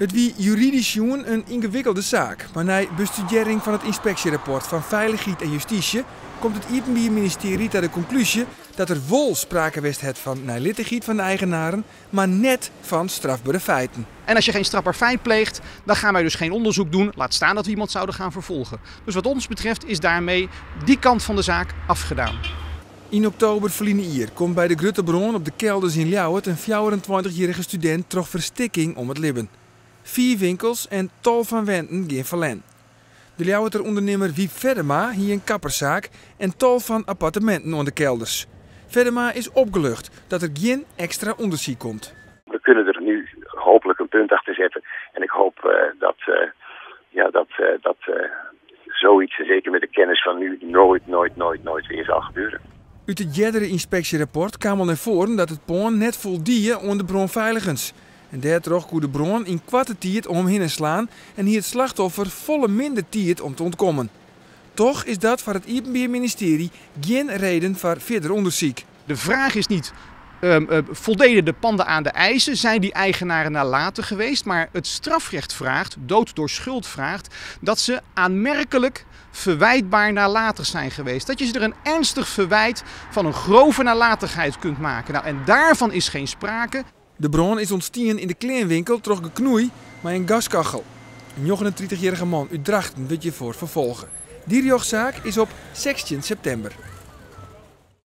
It wie juridysk sjoen in yngewikkelde saak, mar nei bestudearring fan it ynspeksjerapport fan Feilichheid en Justysje komt it Iepenbier Ministearje ta de konklúzje dat der wol sprake west hat fan neilittichheid fan de eigenaren, mar net fan strafbere feiten. En als je geen strafbaar feit pleegt, dan gaan wij dus geen onderzoek doen. Laat staan dat we iemand zouden gaan vervolgen. Dus wat ons betreft is daarmee die kant van de zaak afgedaan. Yn oktober ferline jier komt by de grutte brân op de Kelders yn Ljouwert in 24-jierrige studint troch ferstikking om it libben. Fiif winkels en tal fan wenten gean ferlern. De Ljouwerter ûndernimmer Wiep Feddema hie in kapperssaak en tal fan apparteminten oan de Kelders. Feddema is opgelucht dat der gjin ekstra ûndersyk komt. We kunnen er nu hopelijk een punt achter zetten. En ik hoop dat, ja, dat zoiets, zeker met de kennis van nu, nooit, nooit, nooit, nooit weer zal gebeuren. Ut it eardere ynspeksjerapport kaam al nei foaren dat it pân net foldie oan de brânfeiligens. En dêrtroch koe de brân yn koarte tiid om him hinne slaan en hie it slachtoffer folle minder tiid om te ûntkommen. Toch is dat foar it Iepenbier Ministearje gjin reden foar fierder ûndersyk. De vraag is niet, voldeden de panden aan de eisen, zijn die eigenaren nalatig geweest? Maar het strafrecht vraagt, dood door schuld vraagt, dat ze aanmerkelijk verwijtbaar nalatig zijn geweest. Dat je ze er een ernstig verwijt van een grove nalatigheid kunt maken. Nou, en daarvan is geen sprake. De brân is ûntstien yn de kleanwinkel troch geknoei mei in gaskachel. In 39-jierrige man út Drachten wurdt hjirfoar ferfolge. Dy rjochtsaak is op 16 septimber.